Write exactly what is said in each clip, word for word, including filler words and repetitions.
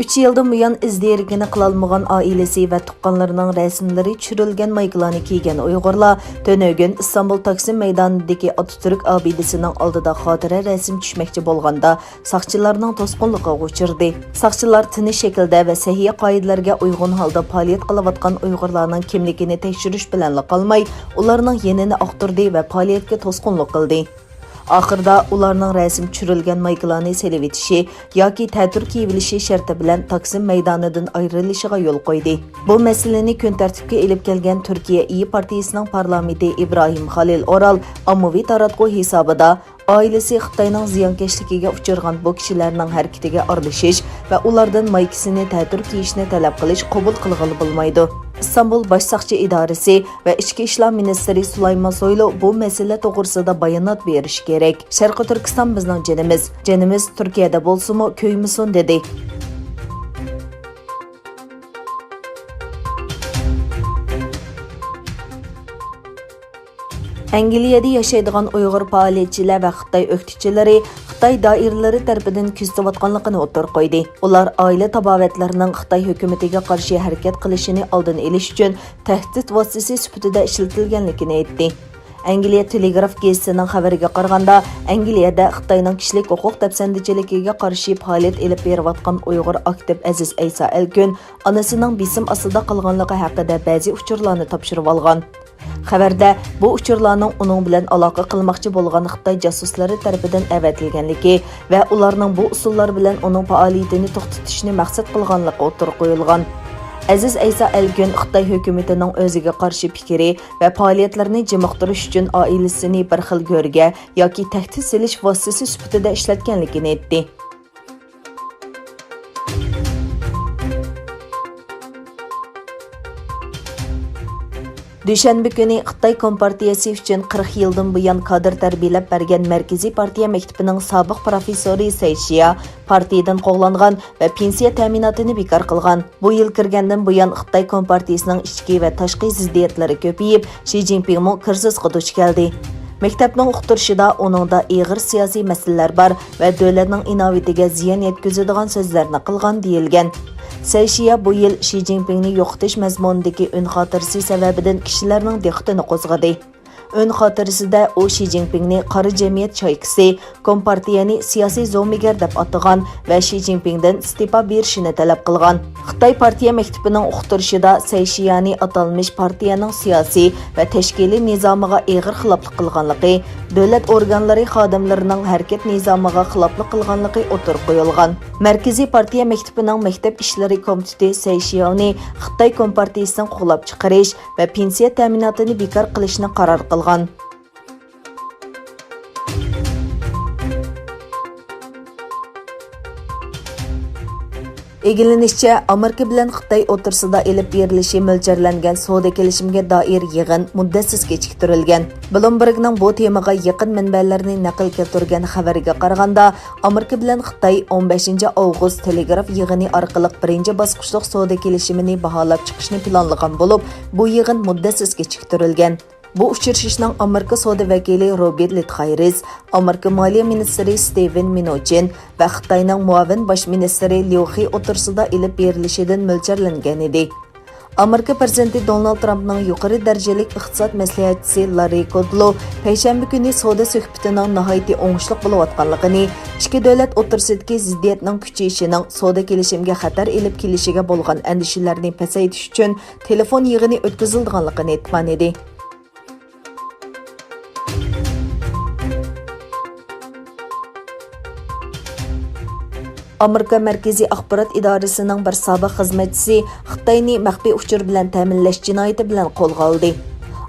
ئۈچ يىلدىن بۇيان ئىز دېرىكىنى قىلالمىغان ئائىلىسى ۋە تۇغقانلىرىنىڭ رەسىملىرى چۈشۈرۈلگەن مايكىلارنى كىيگەن ئۇيغۇرلار تۈنۈگۈن ئىستانبۇل تاكسىم مەيدانىدىكى ئاتاتۈرك ئابىدىسىنىڭ ئالدىدا خاتىرە رەسىم چۈشمەكچى بولغاندا، ساقچىلارنىڭ توسقۇنلۇقىغا ئۇچرىدى. ساقچىلار تىنچ شەكىلدە ۋە سەھىيە قائىدىلىرىگە ئۇيغۇن ھالدا پائالىيەت قىلىۋاتقان ئۇيغۇرلارنىڭ كىملىكىنى تەكشۈرۈش بىلەنلا قالماي، ئۇلارنىڭ يېنىنى ئاقتۇردى ۋە پائالىيەتكە توسقۇنلۇق قىلدى. ئاخىرىدا ئۇلارنىڭ رەسىم چۈشۈرۈلگەن مايكىلارنى سېلىۋېتىشى ياكى تەتۈر كىيىۋېلىشى شەرتى بىلەن تاكسىم مەيدانىدىن ئايرىلىشىغا يول قويدى. بۇ مەسىلىنى كۈن تەرتىپكە ئېلىپ كەلگەن تۈركىيە ئىيى پارتىيىسىنىڭ پارلامېنتى ئىبراھىم خالىل ئورال ئاممىۋى تاراتقۇ ھېسابىدا، ئائىلىسى خىتاينىڭ زىيانكەشلىكىگە ئۇچرىغان بۇ كىشىلەرنىڭ ھەرىكىتىگە ئارىلىشىش ۋە ئۇلاردىن مايكىسىنى تەتۈر كىيىشنى تەلەپ قىلىش قوبۇل قىلغىلى بولمايدۇ. ئىستانبۇل باش ساقچى ئىدارىسى ۋە ئىچكى ئىشلار مىنىستىرى سۇلايمان سويلۇ بۇ مەسىلە توغرىسىدا بايانات بېرىشى كېرەك. شەرقىي تۈركىستان بىزنىڭ جېنىمىز، جېنىمىز تۈركىيەدە بولسىمۇ كۆيمىسۇن، دېدى. ئەنگلىيەدە ياشايدىغان ئۇيغۇر پائالىيەتچىلەر ۋە خىتاي ئۆكتىچىلىرى خىتاي دائىرىلىرى تەرىپىدىن كۆزىتىۋاتقانلىقىنى ئوتتۇرىغا قويدى. ئۇلار ئائىلە تاۋابىئاتلىرىنىڭ خىتاي ھۆكۈمىتىگە قارشى ھەرىكەت قىلىشىنى ئالدىنى ئېلىش ئۈچۈن تەھدىت ۋاسىتىسى سۈپىتىدە ئىشلىتىلگەنلىكىنى ئېيتتى. ئەنگلىيە تېلېگراف گېزىتىنىڭ خەۋىرىگە قارىغاندا، ئەنگلىيەدە خىتاينىڭ كىشىلىك ھوقۇق دەپسەندىچىلىكىگە قارشى پائالىيەت ئېلىپ بېرىۋاتقان ئۇيغۇر ئاكتىپ ئەزىز ئەيسا ئەلكۈن ئانىسىنىڭ بېسىم ئاستىدا قالغانلىقى ھەققىدە بەزى ئۇچۇرلارنى تاپشۇرۇۋالغان. خەۋەردە، بۇ ئۇچۇرلارنىڭ ئۇنىڭ بىلەن ئالاقە قىلماقچى بولغان خىتاي جاسۇسلىرى تەرىپىدىن ئەۋەتىلگەنلىكى ۋە ئۇلارنىڭ بۇ ئۇسۇللار بىلەن ئۇنىڭ پائالىيىتىنى توختىتىشنى مەقسەت قىلغانلىقى ئوتتۇرىغا قويۇلغان. ئەزىز ئەيسا ئەلكۈن خىتاي ھۆكۈمىتىنىڭ ئۆزىگە قارشى پىكرى ۋە پائالىيەتلىرىنى جىمىقتۇرۇش ئۈچۈن ئائىلىسىنى بىر خىل گۆرگە ياكى تەھدىت سېلىش ۋاسىتىسى سۈپىتىدە ئىشلەتكەنلىكىنى ئېيتتى. دۈشەنبە كۈنى خىتاي كومپارتىيەسى ئۈچۈن قىرىق يىلدىن بۇيان كادىر تەربىيەلەپ بەرگەن مەركىزىي پارتىيە مەكتىپىنىڭ سابىق پىروفېسسورى سەي شيا پارتىيىدىن قوغلانغان ۋە پېنسىيە تەمىناتىنى بىكار قىلغان. بۇ يىل كىرگەندىن بۇيان خىتاي كومپارتىيىسىنىڭ ئىچكى ۋە تاشقى زىددىيەتلىرى كۆپىيىپ، شى جىنپىڭمۇ كىرىزىسقا دۇچ كەلدى. مەكتەپنىڭ ئۇقتۇرۇشىدا ئۇنىڭدا ئېغىر سىياسىي مەسىلىلەر بار ۋە دۆلەتنىڭ ئىناۋىتىگە زىيان يەتكۈزىدىغان سۆزلەرنى قىلغان دېيىلگەن. سەي شيا بۇ يىل شى جىنپىڭنى يوقىتىش مەزمۇنىدىكى ئۈن خاتىرىسى سەۋەبىدىن كىشىلەرنىڭ دىققىتىنى قوزغىدى. ئۈن خاتىرىسىدە ئۇ شى جىنپىڭنى قارا جەمئىيەت شايكىسى، كومپارتىيەنى سىياسىي زومىگەر دەپ ئاتىغان ۋە شى جىنپىڭدىن ئىستېپا بېرىشىنى تەلەپ قىلغان. خىتاي پارتىيە مەكتىپىنىڭ ئۇقتۇرۇشىدا سەي شيانى ئاتالمىش پارتىيەنىڭ سىياسىي ۋە تەشكىلىي نىزامىغا ئېغىر خىلاپلىق قىلغانلىقى، دۆلەت ئورگانلىرى خادىملىرىنىڭ ھەرىكەت نىزامىغا خىلاپلىق قىلغانلىقى ئوتتۇرىغا قويۇلغان. مەركىزىي پارتىيە مەكتىپىنىڭ مەكتەپ ئىشلىرى كومىتېتى سەي شياۋنى خىتاي كومپارتىيىسىدىن قوغلاپ چىقىرىش ۋە پېنسىيە تەمىناتىنى بىكار قىلىشنى قارار قىلغان. ئىگىلىنىشىچە، ئامېرىكا بىلەن خىتاي ئوتتۇرىسىدا ئېلىپ بېرىلىشى مۆلچەرلەنگەن سودا كېلىشىمىگە دائىر يىغىن مۇددەتسىز كېچىكتۈرۈلگەن. بلومبېرگنىڭ بۇ تېمىغا يېقىن مەنبەلەرنى نەقىل كەلتۈرگەن خەۋىرىگە قارىغاندا، ئامېرىكا بىلەن خىتاي ئون بەشىنچى ئاۋغۇست تېلېگراف يىغىنى ئارقىلىق بىرىنچى باسقۇچلۇق سودا كېلىشىمىنى باھالاپ چىقىشنى پىلانلىغان بولۇپ، بۇ يىغىن مۇددەتسىز كېچىكتۈرۈلگەن. بۇ ئۇچرىشىشنىڭ ئامېرىكا سودا ۋەكىلى روبېرت لىتخايرىس، ئامېرىكا مالىيە مىنىستىرى ستېۋېن مىنۇچىن ۋە خىتاينىڭ مۇئاۋىن باش مىنىستىرى ليۇ خې ئوتتۇرىسىدا ئېلىپ بېرىلىشىدىن مۆلچەرلەنگەن ئىدى. ئامېرىكا پىرېزىدېنتى دونالد ترامپنىڭ يۇقىرى دەرىجىلىك ئىقتىساد مەسلىھەتچىسى لاررى كودلو پەيشەنبە كۈنى سودا سۆھبىتىنىڭ ناھايىتى ئوڭۇشلۇق بولۇۋاتقانلىقىنى، ئىككى دۆلەت ئوتتۇرىسىدىكى زىددىيەتنىڭ كۈچىيىشىنىڭ سودا كېلىشىمىگە خەتەر ئېلىپ كېلىشىگە بولغان ئەندىشىلەرنى پەسەيتىش ئۈچۈن تېلېفون يىغىنى ئۆتكۈزۈلىدىغانلىقىنى ئېيتقان ئىدى. ئامېرىكا مەركىزىي ئاخبارات ئىدارىسىنىڭ بىر سابىق خىزمەتچىسى خىتاينى مەخپىي ئۇچۇر بىلەن تەمىنلەش جىنايىتى بىلەن قولغا ئالدى.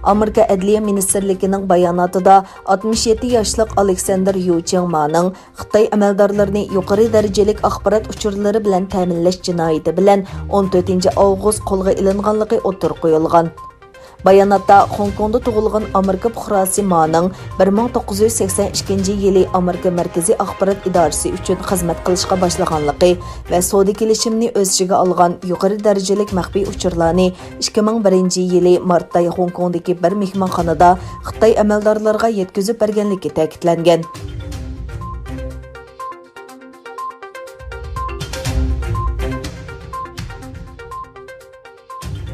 ئامېرىكا ئەدلىيە مىنىستىرلىكىنىڭ باياناتىدا ئاتمىش يەتتە ياشلىق ئالېكساندېر يۇ چىڭ مانىڭ خىتاي ئەمەلدارلىرىنى يۇقىرى دەرىجىلىك ئاخبارات ئۇچۇرلىرى بىلەن تەمىنلەش جىنايىتى بىلەن ئون تۆتىنچى ئاۋغۇست قولغا ئېلىنغانلىقى ئوتتۇرىغا قويۇلغان. باياناتتا خوڭكوڭدا تۇغۇلغان ئامېرىكا پۇقراسى مانىڭ بىر مىڭ توققۇز يۈز سەكسەن ئىككىنچى يىلى ئامېرىكا مەركىزىي ئاخبارات ئىدارىسى ئۈچۈن خىزمەت قىلىشقا باشلىغانلىقى ۋە سودا كېلىشىمىنى ئۆز ئىچىگە ئالغان يۇقىرى دەرىجىلىك مەخپىي ئۇچۇرلارنى ئىككى مىڭ بىرىنچى يىلى مارتتا خوڭكوڭدىكى بىر مېھمانخانىدا خىتاي ئەمەلدارلىرىغا يەتكۈزۈپ بەرگەنلىكى تەكىتلەنگەن.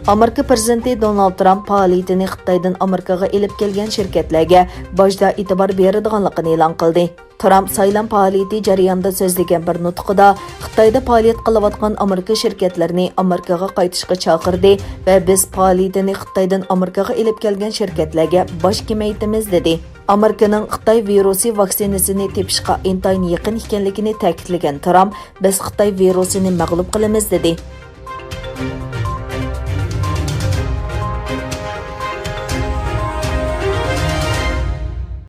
ئامېرىكا پىرېزىدېنتى دونالد ترامپ پائالىيىتىنى خىتايدىن ئامېرىكىغا ئېلىپ كەلگەن شىركەتلەرگە باجدا ئېتىبار بېرىدىغانلىقىنى ئېلان قىلدى. ترامپ سايلام پائالىيىتى جەريانىدا سۆزلىگەن بىر نۇتقىدا خىتايدا پائالىيەت قىلىۋاتقان ئامېرىكا شىركەتلىرىنى ئامېرىكىغا قايتىشقا چاقىردى ۋە بىز پائالىيىتىنى خىتايدىن ئامېرىكىغا ئېلىپ كەلگەن شىركەتلەرگە باج كېمەيتىمىز، دېدى. ئامېرىكىنىڭ خىتاي ۋىرۇسى ۋاكسىنىسىنى تېپىشقا ئىنتايىن يېقىن ئىكەنلىكىنى تەكىتلىگەن ترامپ، بىز خىتاي ۋىرۇسىنى مەغلۇپ قىلىمىز، دېدى.